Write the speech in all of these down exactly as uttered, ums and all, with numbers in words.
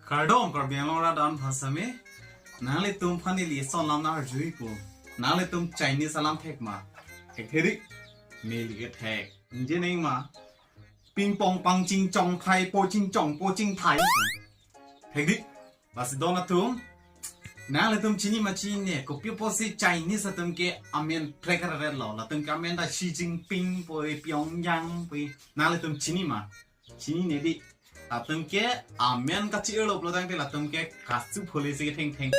Kardom, Karbi Anglong arat an aphan sitame. Nanglitum aphan neli eson alam nang arjuipo. Nanglitum Chinese alam thek ma? Thekthe ri. Neli ke thek. Inje neng ma? Ping pong pang ching chong thai po ching chong po ching thai. Thek ri. Lasi don atum, nanglitum chini ma chinine, kopi apotsi Chinese atum ke amen prek ret lo. Latum ke amen ta Xi Jinping po, Pyongyang po. Nanglitum chini ma? Chinine di. Latum ke amen kachi-irlo pulo tangte latum ke kasu pholi si ketheng theng.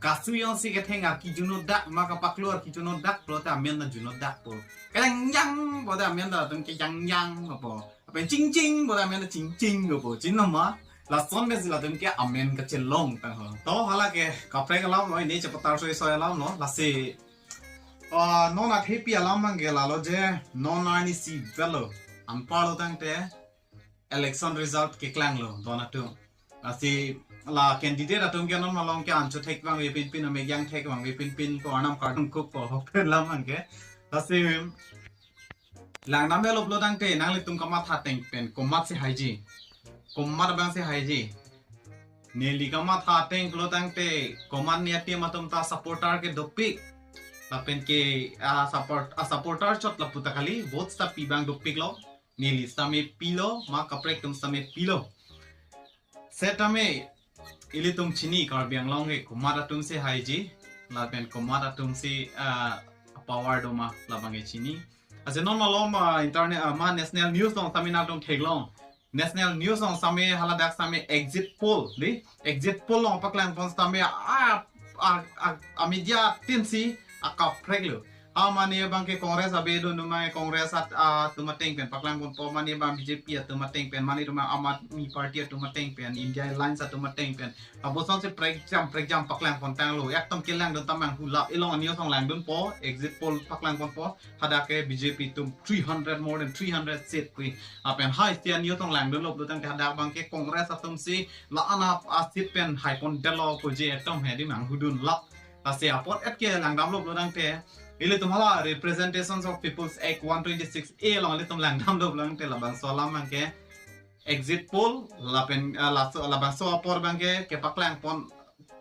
Kasu jongsi ketheng arki juno dak, ma kapaklo arki juno dak pulote amen ta juno dak po. Kayang yang pulote amen ta latum ke yang yang po. Lapen ching ching pulote amen ta ching ching po. Chini ma? Lason pensi latum ke amen kachelong tang ho. To hala ke kaprek alam lo, neli chepatar soi soi alam lo. Lasi, ah, non athepi alam abang ke lalo je, non ani si velo. Anparlo tangte election result keklanglo, don atum. Lasi la candidate atum ke non malom ke ancho thek vangve pinpin, amegyang thek vangve pinpin, ko arnam kardom kuk ko hopen alam abang ke. Lasi langdam velo pulo tangte nanglitum kamatha ateng pen komatsi haiji? Komat abangsi haiji? Neli kamatha ateng pulo tangte komat ne atim atum ta supporter ke dopik. Lapen ke, ah, support, ah, supporter chot lapu ta kali, votes ta pi abang dopiklo. Neli sitame pilo, ma kaprek atum sitame pilo. Setame ilitum chini Karbi Anglong ke komat atumsi haiji, lapen komat atumsi, ah, power do ma, labang ke chini. Lasi non malom, ah, internet, ah, ma national news along sitame nangtum theklong. National news along sitame haladak sitame exit poll, di? Exit poll along paklang pon sitame, ah, ah, ah, ah, media atumsi akaprek lo. Ah, mane abang ke Congress ave do, numai Congress at, ah, atum ateng pen paklang ponpo, mane abang B J P atum ateng pen, mane abang Aam Aadmi Party atum ateng pen, India Alliance atum ateng pen. Labangso si prekjam prekjam paklang pon tanglo. Ekdom kelangdun ta manghulap, ilong news along langdunpo, exit poll paklang ponpo. Hadak ke B J P atum three hundred, more than three hundred seat pi. Lapen hai tia news along langdunlo pulo tangte hadak abang ke Congress atumsi la-an a seat pen hai pondetlo ko je ekdom he di manghudun lap. Lasi apot et ke langdamlo pulo tangte, ilitum hala Representations of People's Act one twenty-six A along ilitum langdamlo pulo tangte labangso alam abang ke exit poll lapen, ah, laso, labangso apor abang ke kepaklang pon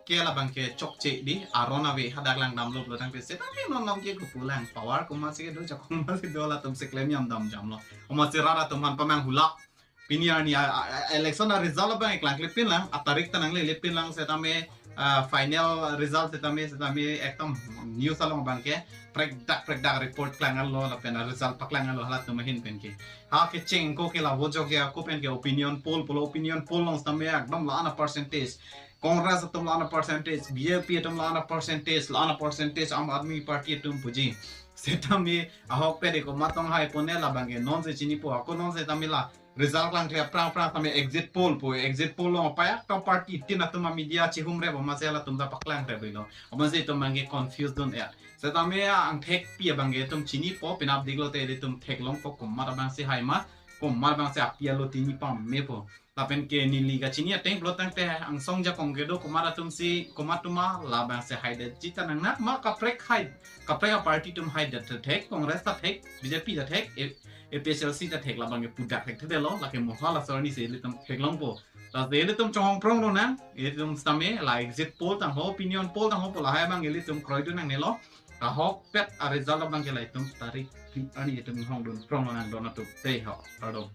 ke labang ke chokche di, aron ave, hadak langdamlo pulo tangte setame non along ke kopulang, power komatsi kedo, jakong komatsi do, latumsi klem jam dam jamlo. Komatsi rat atum aphan pamanghulap. Pini arni a, a, a, election a result abang eklang klepin lang, atarik ta nanglele pin lang setame, ah, final result setame, setame ekdom news along abang ke prekdak prekdak report klanglo, lapen a result paklanglo halatum ahin pen ke. Ha kecheng ko ke la vote jokje ako pen ke opinion poll pulo, opinion poll along setame ekdom la-an a percentage. Congress atum la-an a percentage, B J P atum la-an a percentage, la-an a percentage Aam Aadmi Party atum puji. Setame ahok pe de komat tong hai pon ne labang ke nonsi chinipo, ako non setame la result klangkle aphrang aphrang setame exit poll po, exit poll along apayak ta party tin atum a media chihumre bo, amatsi latum ta paklangre bo lo. Amatsi itum abang ke confuse dun ya. Setame angthekpi abang ke itum chinipo, penap diklo te ilitum theklongpo komat abangsi hai ma, komat abangsi api alo tini pamepo. Lapen ke neli kachini ateng pulo tangte angsong jakong kedo komat atumsi, komat atum ma labangsi haidet jita nangnak ma, kaprek hai, kaprek a party atum haidet ta thek, Congress ta thek, B J P ta thek, A-, A P H L C ta thek, labang ke pudak thekthedetlo, lake mo hala ason arnisi ilitum theklongpo. Lasi ilitum chonghong prong lonang, ilitum setame la exit poll tangho, opinion poll tangho pu lahai abang ilitum kroidun nangnelo. Ahokpet a result abang ke la itum tarik phli arni itum inghongdun prong lonang don atum. Tei ho, kardom.